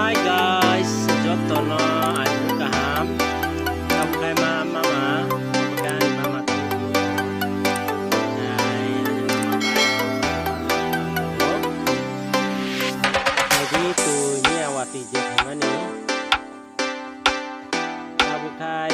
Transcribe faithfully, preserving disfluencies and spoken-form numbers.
Hi guys, jotono aibuk kaham. Tabuk khai ma mama, khai mama tabuk. Hai, ani mama bai. Jadi tu ni awati je khaimani. Tabuk khai